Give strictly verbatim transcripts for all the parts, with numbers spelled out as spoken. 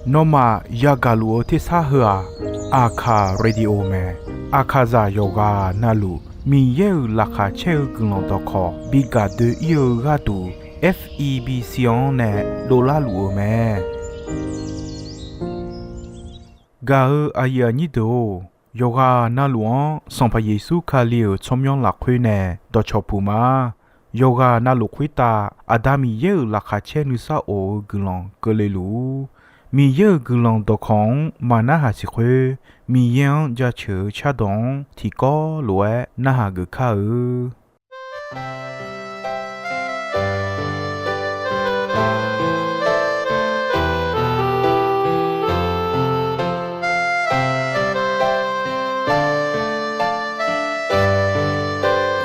Nawmaf yagaq luf-eu tersar heu-aq, Aqkaq Radio mae. Aqkaqzaq yawqghaq navluf Miqyaer-euq laqkhaq caer-eu guiqlanq dawqkawq bi gaq doe-ir-eu gharduq, F E B C-anr nae dovlar luf-eu mae. Gaq-eu aqyuif aqnyir deuq-or, yawqghaq navluf-anr Sanqpaq Yeqsur Kali-euq tsawrmyanr lafkhoer nae dawqcawq puq ma. Yawqghaq navluf khoertav Aqda Miqyaer-euq laqkhaq caer nuisar of-eu guiqlanq keuvle luf-ur. Miqyaer-euq guiqlanq dawqkawq-anr maqnarhaq siq khoer, Miqyaer-anr jaceuq-eu cardawq-anr tiqkawv lof-aer narhaq geuf kar-eu.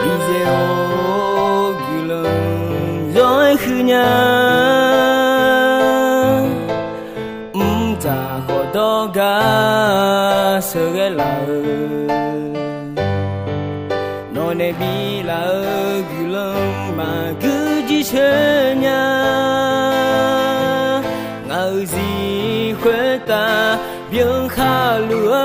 Miqyaer-or, guiqlanq zawr-aer huiqnya. Mqdzaq khawf dawrgar sheuqghae laf-eu, nawq nae biflaf-eu guiqlanq maqgui jircoer nya. Ngaq-euq zir khoertav byan khaluf-eu,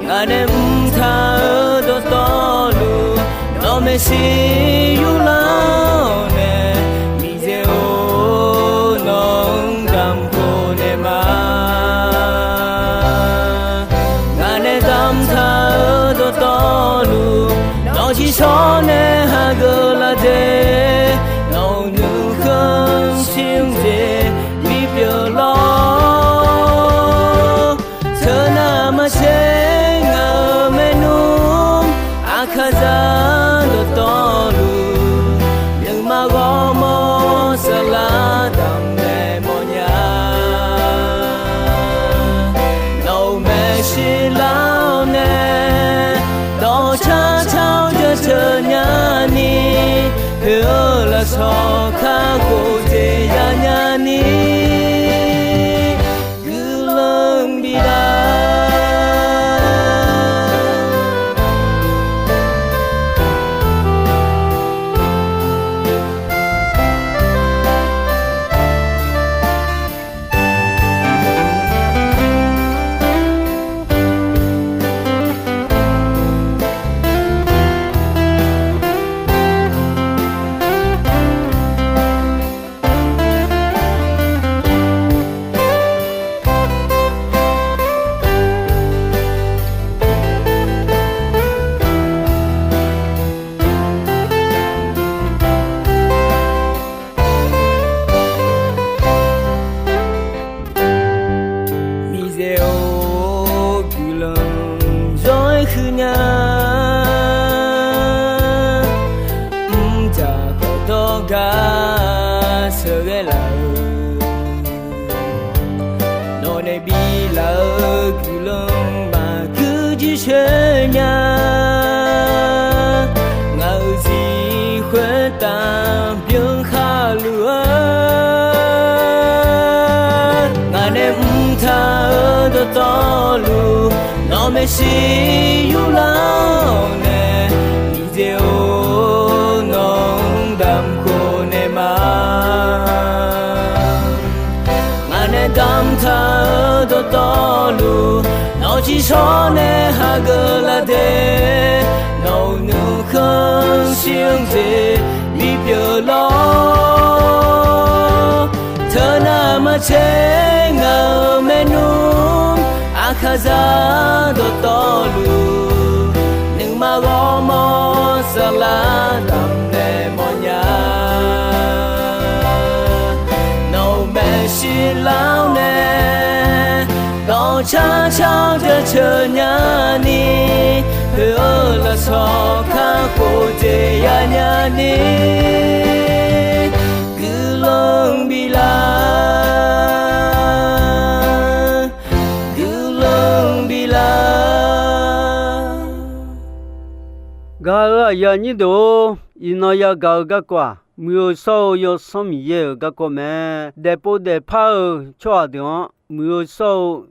ngaq nae mqtaq-eu dawqtawvluf, nawq maeqshi yurlar-awr nae, Miqyaer-or, nawq-anr damq khof naeq ma. Ngaq nae damqtaq-eu dawqtawvluf, nawq ciqshawr nae hageuf laf de, nawq-euq nuikhanr shir-anr jeq bipyeuf lawr. Teunav maqtser ngaq-euq maernmr, Aqkaqzaq dawqtawvluf, nuima ghawrmawr saflar damq naeq mawfnya. Nawq-euq maeqshi lar-awr nae, dawqcar car-awr jaceuq nyani, poeq-eu lafsawq kakhof jeq yanya ni, guiqlanq bif lar. Miqyaer-or, guiqlanq zawr-aer huiqnya. Mqdzaq khawf dawrgar sheuqghae laf-eu, nawq nae biflaf-eu guiqlanq maqgui jircoer nya. Ngaq-euq zir khoertav byan khaluf-eu, ngaq nae mqtaq-eu dawqtawvluf, nawq maeqshi yurlar-awr nae, Miqyaer-or, nawq-anr damq khof naeq ma. Ngaq nae damqtaq-eu dawqtawvluf, nawq ciqshawr nae hageuf laf de, nawq-euq nuikhanr shir-anr jeq bipyeuf lawr. Teunav maqtser ngaq-euq maernmr, Aqkaqzaq dawqtawvluf, nuima ghawrmawr saflar damq naeq mawfnya. Nawq-euq maeqshi lar-awr nae, dawqcar car-awr jaceuq nyani, poeq-eu lafsawq kakhof jeq yanya ni, guiqlanq bif lar, guiqlanq bif lar. Gaq-euq aqyuif aqnyir deuq-or, iqnan yagaq-eu garkawv-aq, Muiq-eu shawr-eu Yawsanr Miqyaer-euq garkawv mae. Daefpov daefpar-eu tsawrhaq deuq-anr, Muiq-eu shawr-eu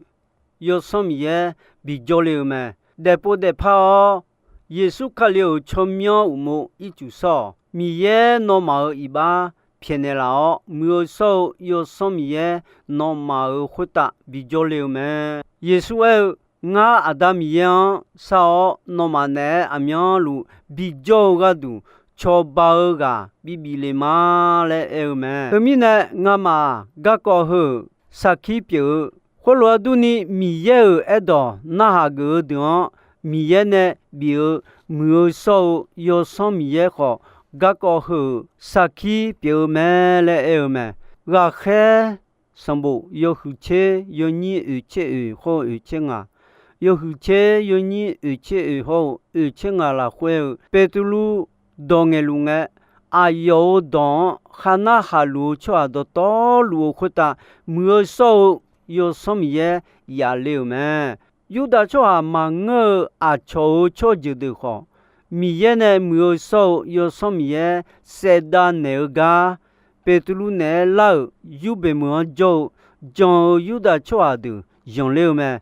Yawsanr Miqyaer bijawr le-eu mae. Daefpov daefpar-awr, Yeqsur Kali-euq tsawrmyanr uqmov ircuf shawr-awq. Miqyaer nawmaf-euq iqbax caeqnaeq laf-awr, muiq-eu shawr-eu Yawsanr Miqyaer nawmaf-euq khoertav bijawr le-eu mae. Yeqsur aer-eu, Ngar Aqda Miqyaer-anr shar-awr, nawmaf naeq-aer aqmyanluf bijawr-eu gharduq, cawba-eu ghaq bibif le ma laer aer-eu mae. Teumirnae, ngamaf-aq, garkawv heu-euq sarkir pyeuf-eu, khoerlof-aer durni Miqyaer-euq aerdawq narhaq geuf-eu deuq-anr Miqyaer nae bif-eu muiq-eu shawr-eu Yawsanr Miqyaer khawf, garkawv heu-euq sarkir pyeuf-eu mae laer aer-eu mae. Ghaqkhaer sanqbof yawhuiq tser yawnyir oeq tser oeq hawr-eu oeq tser ngaq, yawhuiq tser yawnyir oeq tser oeq hawr-eu oeq tser ngaq lafkhoer-eu Beqtuvluv dawq ngaeqluf ngae, aqyawf-euq dawq-anr kharnar haqluf-eu tsawrhaq dawqtawvluf-eu khoertav muiq-eu shawr-eu Yawsanr Miqyaer yaf le-euq mae. Yurdav tsawrhaq maqngeur-eu aqcawq-euq tsawrjeuq deuq khawf, Miqyaer nae muiq-eu shawr-eu Yawsanr Miqyaer saevdav naeq-eu gar, Beqtuvluv naeq-aer lar-euq yurbeq meuq-anr jawr-eu jan-eu Yurdav tsawrhaq deuq zanqler-eu mae.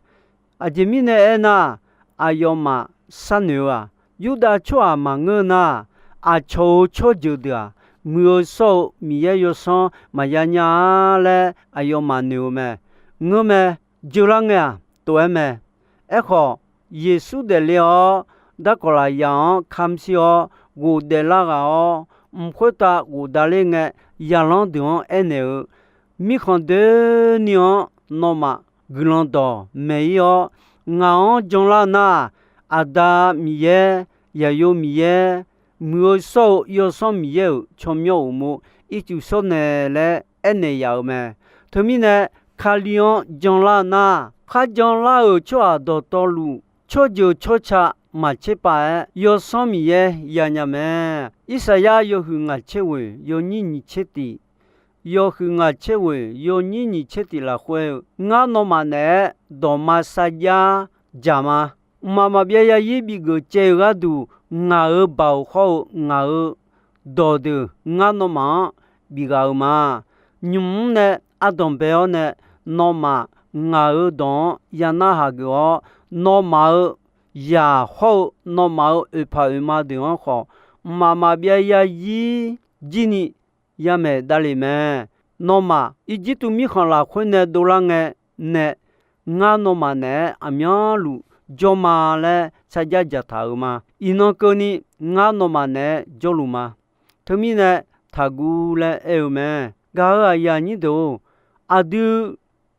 Aqjeq mirnae aernar, aqyawfmaf sharnoeq-eu-aq, Yurdav tsawrhaq maqngeur nar, aqcawq-euq tsawrjeuq deuq-aq, muiq-eu shawr-eu Miqyaer Yawsanr maqya nya-a laer aqyawfmaf noeq-eu mae. Ngeurmae, jeular ngae-aq, tov-aer mae. Aerkhawf, Yeqsur daefle-awr, darkawq lafyaq-anr kamq shir-awr ghofdaef lar ghaq-awr, mq khoertav ghofdav ler ngae, yaqlanr deuq-anr aernaeq-eu, Mirkhanq doeni-anr nawmaf guiqlanq dawq maeq-ir-awr, ngaq-anr janlar nar, Aqda Miqyaer, Yaqyo Miqyaer, muiq-eu shawr-eu Yawsanr Miqyaer-euq tsawrmyanr uqmov ircuf shawrnaeq laer aernaeq yaf-euq mae. Teumirnae, Kali-anr janlar nar, kharjan lar-euq tsawrhaq dawqtawvluf, tsawrjeuq tsawrca maqtser pav-aer Yawsanr Miqyaer yanya mae. Irsaqyar yawhuiq ngaq tser ghoeq yawnyir nyiq tser tif, yawhuiq ngaq tser ghoeq yawnyir nyiq tser tif lafkhoer-eu, Ngar nawmaf naeq-aer dawqma sarjax dzaq ma. Mqmaq maqbyav yarzir bigeuf caev-eu gharduq, ngaq-euq baoq hawr-eu ngaq-euq dawqdeuq ngar nawmaf-anr bif ghaq-euq ma. Nymq-mr nae ardanq bae-awr nae, nawmaf ngaq-euq dawq-anr ya narhaq geuf-awr, nawmaf-euq zaq hawr-eu nawmaf-euq oeqpaq oeqma deuq-anr khawf, mqmaq maqbyav yarzir jirni yamaeq davlef mae. Nawmaf Irjirtuv mirkhanq lafkhoer nae dovlar ngae nae, ngar nawmaf naeq-aer aqmyanluf jawr ma laer sarjax dzaqtaq-euq ma. Iqnan keuvni ngar nawmaf naeq-aer jawrluf ma. Teumirnae, taqguv laer aer-eu mae. Gaq-euq aqyuif aqnyir deuq-or, aqdui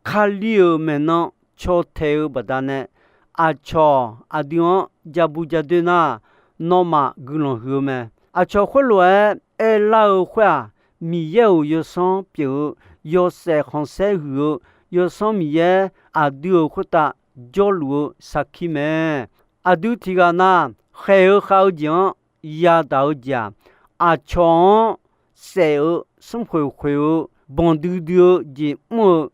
Kali-euq maeqnan caw taeq-eu baqdanae, aqcawq aqdui-anr ja bu ja doer nar, nawmaf guiqlanq huiq-eu mae. Aqcawq khoerlof-aer aerlar-eu khoer-aq, Miqyaer-euq Yawsanr pyeuf-eu, yawshaef khanqsaer huiq-eu, Yawsanr Miqyaer aqdui-euq khoertav jawrluf-eu sarkir mae. Aqdui tiqghaq na khaeq-eu khav-eu jeq-anr yadaq-eu jeq-aq, aqcawq-anr saef-eu, smrkhoeq khoeq-eu, banq duidui-eu jeq mr-eu,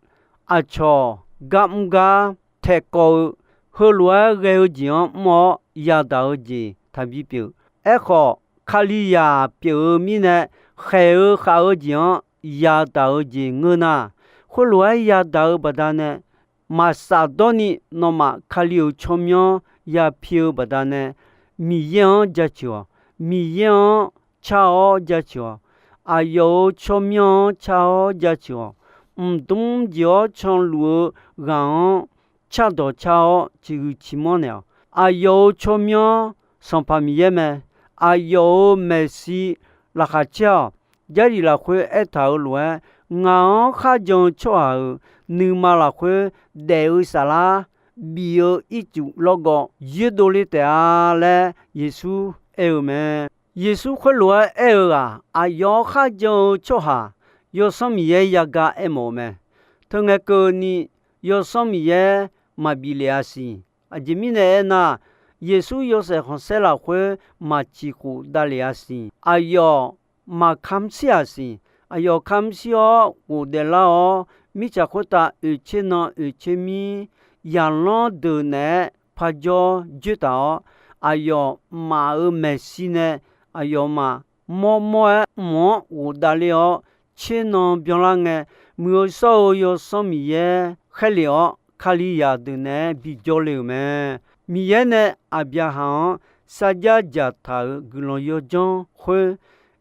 aqcawq gar mr gar taeqkawv-eu, heulof-aer ghae-eu jeq-anr mr-awr yadaq-eu jeq taqbi pyeuf. Aerkhawf, Kalizaq pyeuf-eu mirnae, khaeq-eu khav-eu jeq-anr yadaq-eu jeq ngeur nar, khoerlof-aer yadaq-eu baqdanae, maqsaf dawrni nawmaf Kali-euq tsawrmyanr yapi-eu baqdanae, Miqyaer-anr jaceuq-awq. Miqyaer-anr car-awr jaceuq-awq. Aqyawf-euq tsawrmyanr-anr car-awr jaceuq-awq. Mqdmr jeq-awr canluf-eu ghaq-anr cardawq car-awr ciqhuiq ciqmanr naeq-awq. Aqyawf-euq tsawrmyanr Sanqpaq Miqyaer mae. Aqyawf-euq maeqshi laqkhaq caer-awq. Jarlif lafkhoer aertaq-euq lof-aer, ngaq-anr kharjan-eu tsawrhaq-euq nuima lafkhoer daef-eu saflar bif-eu ircuf lawrgawv yoerdov le taef-a laer Yeqsur aer-eu mae. Yeqsur khoerlof-aer aer-eu ghaq, aqyawf-anr kharjan-eu tsawrhaq Yawsanr Miqyaer yaga aermawf-eu mae. Teungae keuvni, Yawsanr Miqyaer maqbif lef-a siq. Aqjeq mirnae aernar, Yeqsur yawshaef khanqsaer lafkhoer maqciq khof davlef-a siq. Aqyawf maqkamq shir-aq siq. Aqyawf kamq shir-awr ghofdaef lar-awr, mirtsaq khoertav oeqtser nan oeqtser mir, zaqlanr deuq naeq-aer parjawr joertaq-awr, aqyawf maf-euq maeqshi nae aqyawfmaf mawrmawr-aer mq-anr ghofdav ler-awr, tser nan byanlar ngae, muiq-eu shawr-eu Yawsanr Miqyaer khaerlef-awr, Kalizaq deuq naeq-aer bijawr le-euq mae. Miqyaer nae Aqbyaqhaq-anr sarjax dzaqtaq-euq guiqlanq yawdzanr khoer,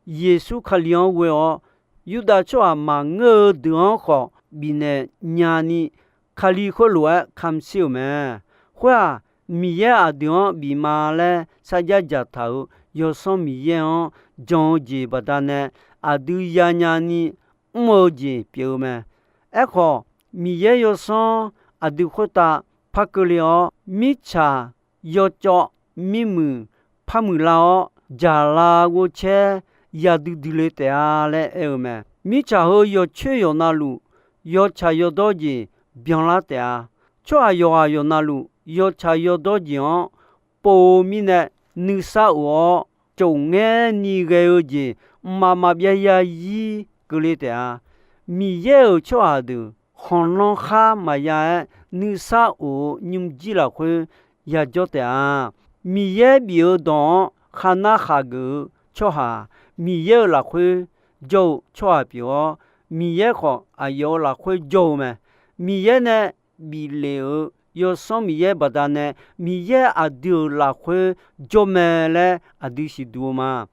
Yeqsur Kali-anr ghoe-awr Yurdav tsawrhaq maqngeur-eu deuq-anr khawf bifnaeq nyani, Kali khoerlof-aer kamq shir-euq mae. Khoer-aq, Miqyaer aqdui-anr bif ma laer sarjax dzaqtaq-euq Yawsanr Miqyaer-anr jan-eu jeq baqdanae aqdui yanya ni mr-eu jeq pyeuf-eu mae. Aerkhawf, Miqyaer Yawsanr aqdui khoertav par keuvle-awr, mirtsaq yawcawv mirmuiq par muiqlar-awr, dzaqla ghovcaer yadui dui le taef-a laer aer-eu mae. Mirtsaq heu yawcoer yawqnavluf yawtsaq yawdawr jeq byanlar taef-a. Tsawrhaq yawqghaq yawqnavluf yawtsaq yawdawr jeq-anr pov-eu mirnae, nuisar of-awr, cofngaer ni ghae-eu jeq mqmaq maqbyav ya zir keuvle taef-a. Miqyaer-euq tsawrhaq deuq khanqlanr khar maqya-aer, nuisar of-eu nymrjir lafkhoer yajawr taef-a. Miqyaer bif-eu dawq-anr kharnar khaqgeuf-eu tsawrhaq, Miqyaer-euq lafkhoer jawr-eu tsawrhaq pyeuf-awr, Miqyaer khawf aqyawf-euq lafkhoer jawr-eu mae. Miqyaer nae bif lef-euq Yawsanr Miqyaer baqdanae, Miqyaer aqdui-euq lafkhoer jawr mae laer aqdui siqduq-eu ma.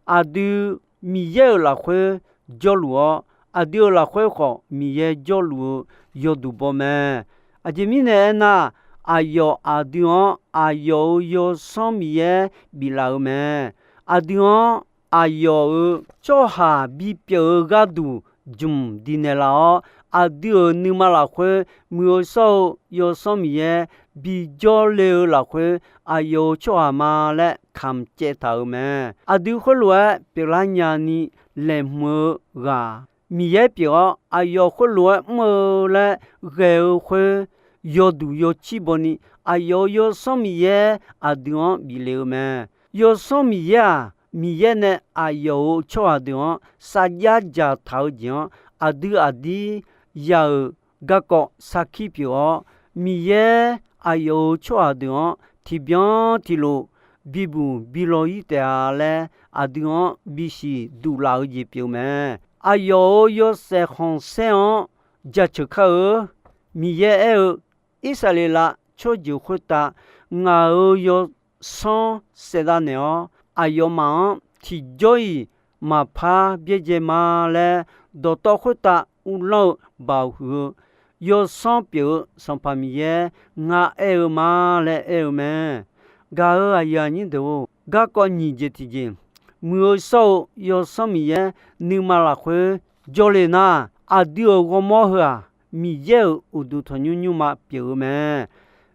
Aqdui Miqyaer-euq lafkhoer jawrluf-awr, aqdui-euq lafkhoer khawf Miqyaer jawrluf-eu yawduq baw mae. Aqjeq mirnae aernar, aqyawf aqdui-anr aqyawf-euq Yawsanr Miqyaer biflaf-eu mae. Aqdui-anr aqyawf-euq tsawrhaq bipyeuf-eu gharduq jmq diqnaeq laf-awr, aqdui-euq nuima lafkhoer muiq-eu shawr-eu Yawsanr Miqyaer bijawr le-eu lafkhoer, aqyawf-euq tsawrhaq ma laer kamq caev taq-euq mae. Aqdui khoerlof-aer pyeuflar nyani laeqhmq-eu ghaq Miqyaer pyeuf-awr, aqyawf khoerlof-aer mr-eu laer ghae-eu khoer, yawduq yawcir bawni, aqyawf-euq Yawsanr Miqyaer aqdui-anr bif lef-eu mae. Yawsanr Miqyaer-aq, Miqyaer nae aqyawf-euq tsawrhaq deuq-anr sarjax dzaqtaq-eu jeq-anr aqdui aqdir ya-euq garkawv sarkir pyeuf-awr, Miqyaer aqyawf-euq tsawrhaq deuq-anr tiqbyan tiqlof bibuq bilaw-ir taef-a laer, aqdui-anr bisiq duq laf-eu jeq pyeuf-eu mae. Aqyawf-euq yawshaef khanqsaer-anr jaceuq kar-eu Miqyaer aer-eu, Irsaqleqlav tsawrjeuq khoertav ngaq-euq yawsanr saevdav naeq-awr, aqyawfmaf-anr tiqjawr-iq maqpar byaerdzae ma laer, dawqtawv khoertav uvlanr-eu baoq huiq-eu yawsanr pyeuf-eu Sanqpaq Miqyaer ngar aer-eu ma laer aer-eu mae. Gaq-euq aqyuif aqnyir deuq-or, garkawv nyiq jeq tiqjeq, muiq-eu shawr-eu Yawsanr Miqyaer nuima lafkhoer jawrle nar, aqdui-euq ghawrmawr heu-aq, Miqyaer-euq uqduq tanqnymr nymrma pyeuf-eu mae.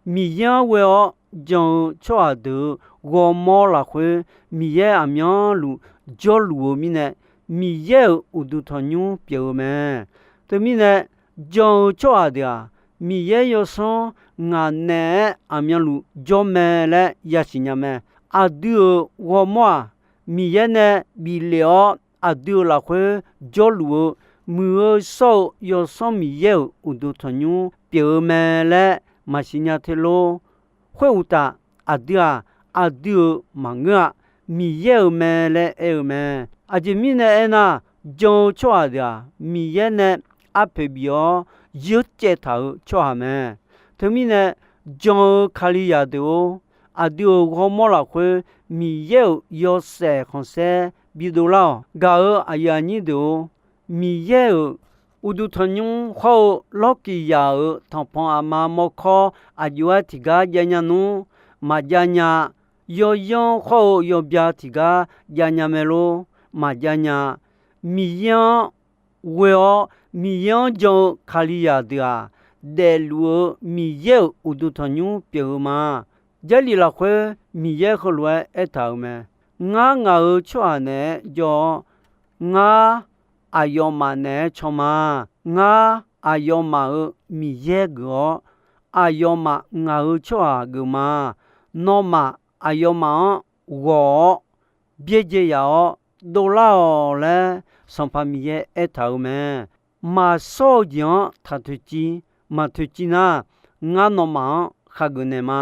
Miqyaer-anr ghoe-awr jan-eu tsawrhaq deuq-euq ghawrmawr lafkhoer, Miqyaer aqmyanluf jawrluf-eu mirnae, Miqyaer-euq uqduq tanqnymr pyeuf-eu mae. Teumirnae, jan-eu tsawrhaq deuq-aq, Miqyaer yawsanr ngaq naeq-aer aqmyanluf jawr mae laer yasiq nya mae. Aqdui-euq ghawrmawr-aq, Miqyaer nae bif lef-awr aqdui-euq lafkhoer jawrluf-eu, muiq-eu shawr-eu Yawsanr Miqyaer-euq uqduq tanqnymr pyeuf-eu mae laer maqsiq nya te lor. Khoeruqtaf, aqdui-aq, aqdui-euq maqngeur-a. Miqyaer-euq mae laer aer-eu mae. Aqjeq mirnae aernar, jan-eu tsawrhaq deuq-aq, Miqyaer nae arpoeq bif-awr yeur caev taq-euq tsawrhaq mae. Teumirnae, jan-eu Kalizaq deuq-or, aqdui-euq ghawrmawr lafkhoer Miqyaer-euq yawshaef khanqsaer bidov lar-awq. Gaq-euq aqyuif aqnyir deuq-or, Miqyaer-euq uqduq tanqnymr hawr-eu Lawrkiqzaq-euq tanqpanq aqma mawrkawr aqjox-aer tiqgar jav nya nmr, maqjav nya. Yawyanr hawr-eu yawbya tiqgar jav nya mae lor, maqjav nya. Miqyaer-anr ghoe-awr Miqyaer-anr jan-eu Kalizaq deuq-aq, daefluf-eu Miqyaer-euq uqduq tanqnymr pyeuf-eu ma. Jarlif lafkhoer Miqyaer heulof-aer aertaq-euq mae. Ngar ngaq-euq tsawrhaq naeq-aer jawr-awr, ngar aqyawfmaf naeq-aer can ma. Ngar aqyawfmaf-euq Miqyaer geuf-awr, aqyawfmaf ngaq-euq tsawrhaq geuf ma. Nawmaf aqyawfmaf-anr ghawq-awr, byaerdzae yaf-awr dovlar-awq laer, Sanqpaq Miqyaer aertaq-euq mae. Maqshawr-eu jeq-anr taq toeqciv, maqtoeqciv nar, ngar nawmaf-anr khageuf naeq ma.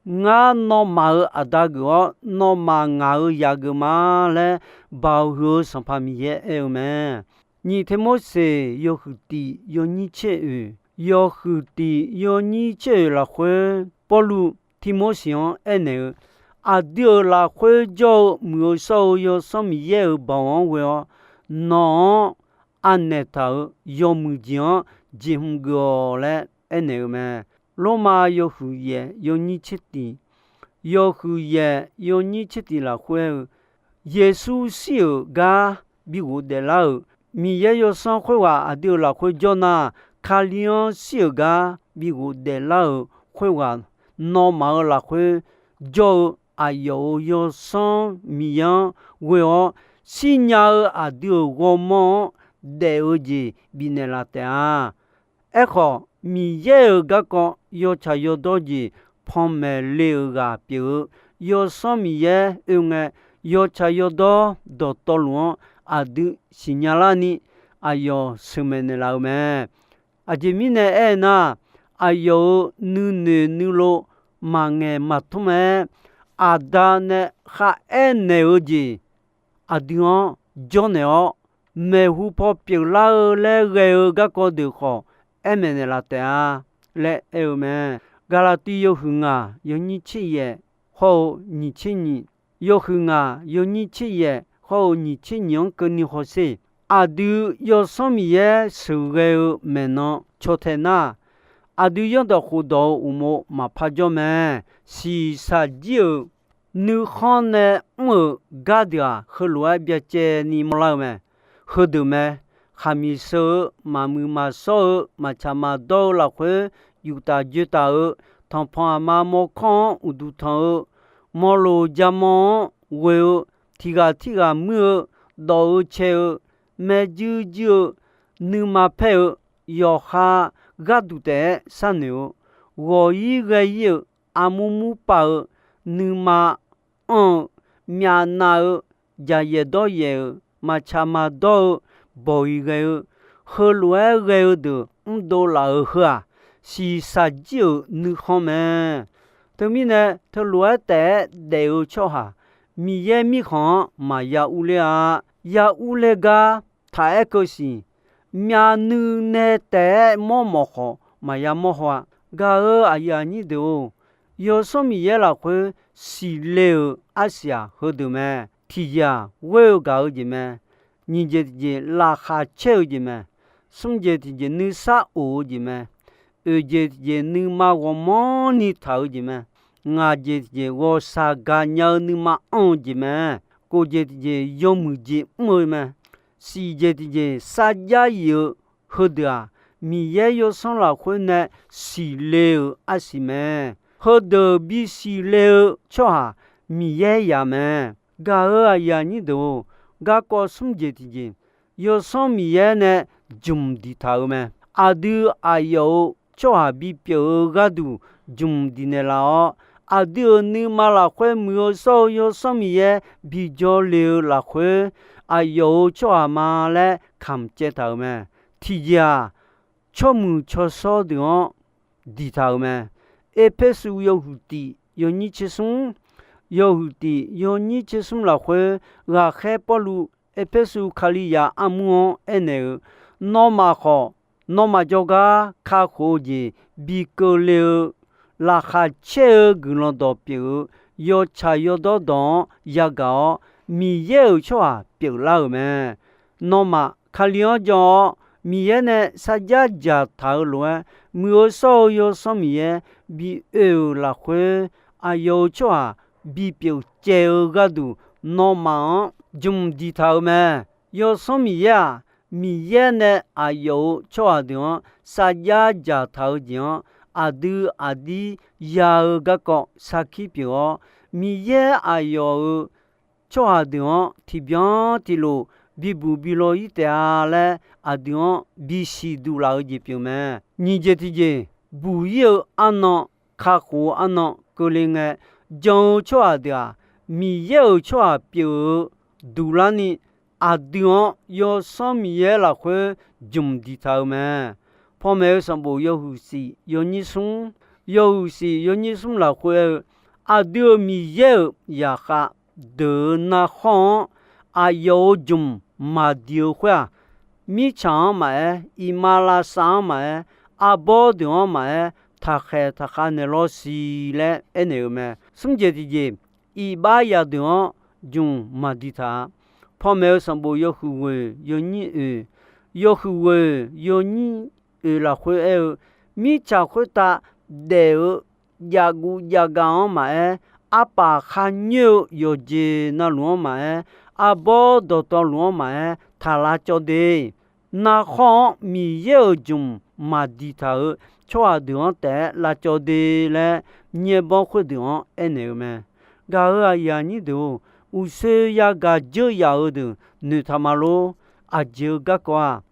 Ngar nawmaf-euq Aqda geuf-awr, nawmaf ngaq-euq zaq geuf ma laer, Baoq huiq-eu Sanqpaq Miqyaer aer-eu mae. Nyiq Tirmorseq yawhuiq tiq yawnyir tser oeq, yawhuiq tiq yawnyir tser oeq lafkhoer, Pawrluv Tirmorseq-anr aernaeq-eu, aqdui-euq lafkhoer jawr-eu muiq-eu shawr-eu Yawsanr Miqyaer-euq baoq-anr ghoe-awr, nawq-anr anaeq taq-euq yawmuiq jeq-anr jeqhmq geuf-awq laer aernaeq-eu mae. Lormav yawhuiq yaef yawnyir tser tiq, yawhuiq yaef yawnyir tser tiq lafkhoer-eu, Yeqsur shir-euq gar bi ghofdaef lar-euq Miqyaer yawsanr khoerghaq aqdui-euq lafkhoer jawr nar, Kali-anr shir-euq gar bi ghofdaef lar-euq khoerghaq, nawmaf-euq lafkhoer jawr-eu aqyawf-euq yawsanr Miqyaer-anr ghoe-awr, shirnya-eu aqdui-euq ghawrmawr-anr daef-eu jeq bifnaeq laf taef-a. Aerkhawf, Miqyaer-euq garkawv yawtsaq yawdawr jeq panmaeq le-euq ghaq pyeuf-eu Yawsanr Miqyaer oe ngae, yawtsaq yawdawr dawqtawvluf-anr aqdui siqnya larni aqyawf sheuqmaeq naeqlaf-eu mae. Aqjeq mirnae aernar, aqyawf-euq nuinoeq nuilov maqngaeq maqtmr-aer, Aqda nae kharaer naeq-eu jeq aqdui-anr jawrnaeq-awr, maeqhu paw pyeuflar-eu laer ghae-eu garkawv deuq khawf, aer maeqnaeq laf taef-a laer aer-eu mae. Gaqlaqtiv yawhuiq ngaq yawnyir tser yaef hawr-eu nyiq tser nyiq, yawhuiq ngaq yawnyir tser yaef hawr-eu nyiq tser nyiq-anr keuvni hawsher. Aqdui Yawsanr Miqyaer sheuqghae-eu maeqnan caw tae nar, aqdui zanrdawq khofdawq-eu uqmov maqpar jawr mae. Shiqshaq jir-euq nuikhanr nae mr-euq gardeuq-aq, heulof-aer byacaevni mawrlar-eu mae. Heudeuq mae. Khaqmiq sheu-eu, maqmuiq maqshawr-eu, maqtsaq maqdawr-eu lafkhoer, yuftaf joetaf-eu, tanqpanq aqma mawrkawr-anr uqduq tanq-eu, mawrloq jarmawr-anr ghoe-eu, tiq ghaq tirghaq muir-eu, dawf-eu cae-eu, maerjuir juir-eu, nuima paer-eu, yawqha gharduq taef-aer sharnoeq-eu, ghawq-ir ghae-ir-euq, armur mur paf-eu, nuima anr-eu, myavnav-eu, jaqyaef dawryaef-euq, maqtsaq maqdawr-eu, bawq-iq ghae-eu, heulof-aer ghae-eu deuq mrdov laf-euq heu-aq, shiqshaq jir-euq nuikhanr mae. Teumirnae, teulof-aer taef-aer daef-eu tsawrhaq, Miqyaer Mirkhanq-anr maqya urler-a. Ya urler gar taq-aer keuv siq. Myavnuiv nae taef-aer mawrmawf khawf, maqya mawr haw-a. Gaq-euq aqyuif aqnyir deuq-or, Yawsanr Miqyaer lafkhoer siqle-euq arsiq-aq, heudeuq mae. Tiqjeq-aq, ghoer-eu gaq-eu jeq mae. Nyiq jeq tiqjeq, laqkhaq caer-eu jeq mae. Smr jeq tiqjeq, nuisar of-eu jeq mae. Oeq jeq tiqjeq, nuima ghawqmanrni taq-eu jeq mae. Ngaq jeq tiqjeq, ghawqshaq gaqnya-eu nuima anr-eu jeq mae. Kof jeq tiqjeq, yawmuiq jeq mr-eu mae. Siq jeq tiqjeq, sarjax yif-eu heudeuq-aq, Miqyaer Yawsanr lafkhoer nae siqle-euq arsiq mae. Heudeuq bisiq le-eu tsawrhaq Miqyaer yaf mae. Gaq-euq aqyuif aqnyir deuq-or, garkawv smr jeq tiqjeq, Yawsanr Miqyaer nae jmq diqtaq-euq mae. Aqdui aqyawf-euq tsawrhaq bipyeuf-eu gharduq jmq diqnaeq laf-awr, aqdui-euq nuima lafkhoer muiq-eu shawr-eu Yawsanr Miqyaer bijawr le-eu lafkhoer, aqyawf-euq tsawrhaq ma laer kamq caev taq-euq mae. Tiqjeq-aq, tsawrmuiq tsawrshawr deuq-anr diqtaq-euq mae. Erpersu yawhuiq tiq yawnyir tser smr, yawhuiq tiq yawnyir tser smr lafkhoer, ghaqkhaer Pawrluv Erpersu Kalizaq armur-anr aernaeq-eu, nawmaf khawf, nawmaf jawrgar kakhof-eu jeq bi keuvle-eu, laqkhaq caer-eu guiqlanq dawq pyeuf-eu, yawtsaq yawdawr dawq-anr yagaq-awr, Miqyaer-euq tsawrhaq pyeuflar-euq mae. Nawmaf Kali-anr jan-awr, Miqyaer nae sarjax dzaqtaq-eu lof-aer, muiq-eu shawr-eu Yawsanr Miqyaer bi oe-euq lafkhoer, aqyawf-euq tsawrhaq bipyeuf caev-eu gharduq, nawmaf-anr jmq diqtaq-euq mae. Yawsanr Miqyaer-aq, Miqyaer nae aqyawf-euq tsawrhaq deuq-anr sarjax dzaqtaq-eu jeq-anr, aqdui aqdir ya-eu garkawv sarkir pyeuf-awr, Miqyaer aqyawf-euq tsawrhaq deuq-anr tiqbyan tiqlof bibuq bi law-ir taef-a laer, aqdui-anr bisiq duq laf-eu jeq pyeuf mae. Nyiq jeq tiqjeq, buq-ir-eu arnan, kakhof-eu arnan keuvle ngae, jan-eu tsawrhaq deuq-aq, Miqyaer-euq tsawrhaq pyeuf-eu duq larni, aqdui-anr Yawsanr Miqyaer lafkhoer jmq diqtaq-eu mae. Panmaeq-eu sanqbof yawhuiq shif yawnyir smr, yawhuiq shif yawnyir smr lafkhoer-eu, aqdui-euq Miqyaer-euq zaqkhav deuq-eu narkhawr-anr aqyawf-euq jmq maqdiq-eu khoer-aq, mirtsaq-anr maqaer, iqmalavshav-anr maqaer, arbawr deuq-anr maqaer, taqkhaeq taqkhav naeq lawr siq laer aernaeq-eu mae. Smr jeq tiqjeq, iqbax yadeuq-anr jmq maqdiq taq-a. Panmaeq-eu sanqbof yawhuiq ghoeq yawnyir oeq, Yawhuiq ghoeq yawnyir oeq lafkhoer aer-eu, mirtsaq khoertav daef-eu javguv javga-anr maqaer, arpaf kharnyoer-eu yawqjeq navluf-anr maqaer, arbawr dawqtawvluf-anr maqaer, taq lavcawv de. Narkhawr-anr Miqyaer-euq jmq maqdiq taq-euq tsawrhaq deuq-anr taef-aer lavcawv de laer, nyaer bawr khoerdeuq-anr aernaeq-eu mae. Gaq-euq aqyuif aqnyir deuq-or, uqshoe yagaq dzeur yaf-eu deuq noeqtaq ma lor. Aqjeq-eu garkawv-aq,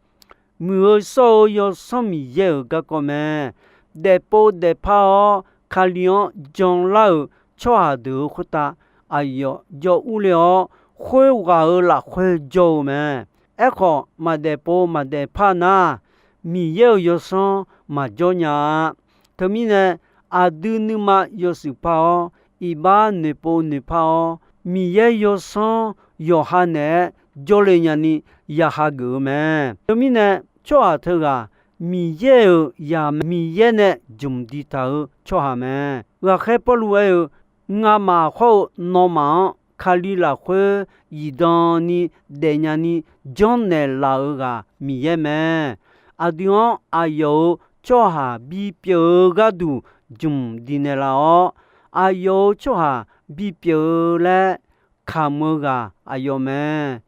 muiq-eu shawr-eu Yawsanr Miqyaer-euq garkawv mae. Daefpov daefpar-awr Kali-anr janlar-euq tsawrhaq deuq-euq khoertav aqyawf jawr urler-awr, khoerghaq-euq lafkhoer jawr-eu mae. Aerkhawf, maqdaefpov maqdaefpar nar, Miqyaer-euq Yawsanr maqjawr nya-a. Teumirnae, aqdui nuima yawshuif par-awr, iqbax noeqpov noeqpar-awr, Miqyaer Yawsanr yawqha naeq-aer jawrle nyani ya hageuf-eu mae. Teumirnae, tsawrhaq teughaq Miqyaer-euq zaq mae. Miqyaer nae jmq diqtaq-euq tsawrhaq mae. Ghaqkhaer Pawrluv aer-eu, Ngamaf khawr-eu nawmaf-anr Kali lafkhoer zifdan ni daefnya ni janrnaeq laf-eu ghaq Miqyaer mae. Aqdui-anr aqyawf-euq tsawrhaq bipyeuf-eu gharduq jmq diqnaeq laf-awr, aqyawf-euq tsawrhaq bipyeuf-eu laer kamq-eu ghaq aqyawf mae.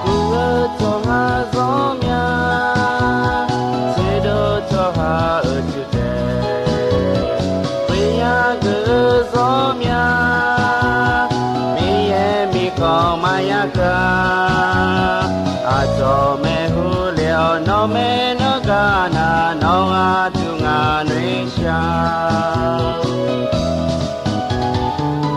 Kuv-eu tsawrhaq zanr mya, tserdov tsawrhaq-euq cuiv taef, khoeryar geuf-eu zanr mya, Miqyaer miqkawv maqya gaq. Aqcawq maeqhu le-awr nawr maernmr gar nar, nawr aqduq ngaq noeqshaq.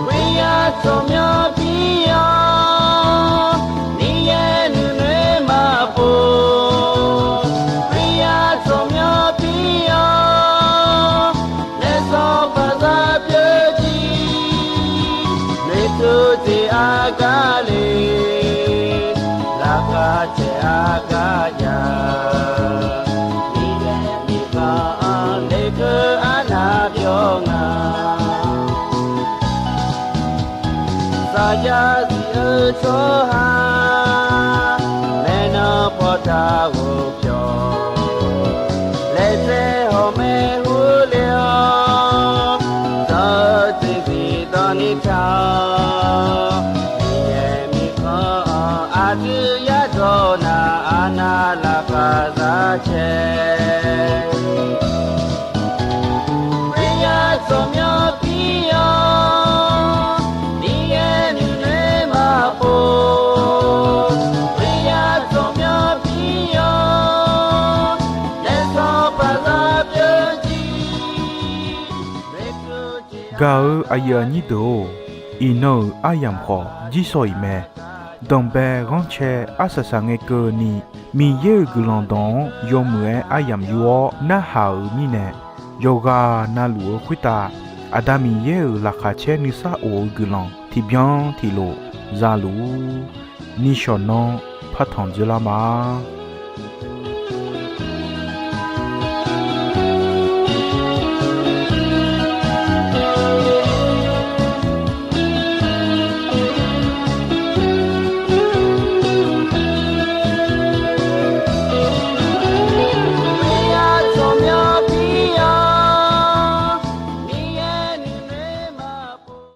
Khoeryar tsawrmyanr pir-awr, Miqyaer nuinoeq maqpov. Khoeryar tsawrmyanr pir-awr, naef sanqpaq zaq pyeuf jir. Noeqtmq jeq aqgar le, laqkhaq caev aqgar jav. Miqyaer miqkawv-anr lekeuv arnav pyawr nga. Saqjav zif-eu tsawrhaq, maernmr pawqtaq ghofpyawq, laejae hawq maeqhu le-awr, dawq-eu jeqzif dawq ni taq-awr, Miqyaer miqkawv-anr aqdui yadawq nar, arnav laqkhaq zaq caev. Khoeryar tsawrmyanr pir-awr, Miqyaer nuinoeq maqpov. Khoeryar tsawrmyanr pir-awr, naef sanqpaq zaq pyeuf jir. Gaq-eu aqyuif aqnyir deuq-or, iqnan-euq aryamq khawf jirshaw-iq mae. Danqbae ghanrcae arsaq saqngae keuvni, Miqyaer-euq guiqlanq dawq-anr yawmuiq-aer aryamq yur-awr narhaq-euq mirnae, yawqghaq navluf-eu khoertav Aqda Miqyaer-euq laqkhaq caer nuisar of-eu guiqlanq tiqbyan tiqlof zaluf-ur. Nishawq nanr partanq dzeurlar ma.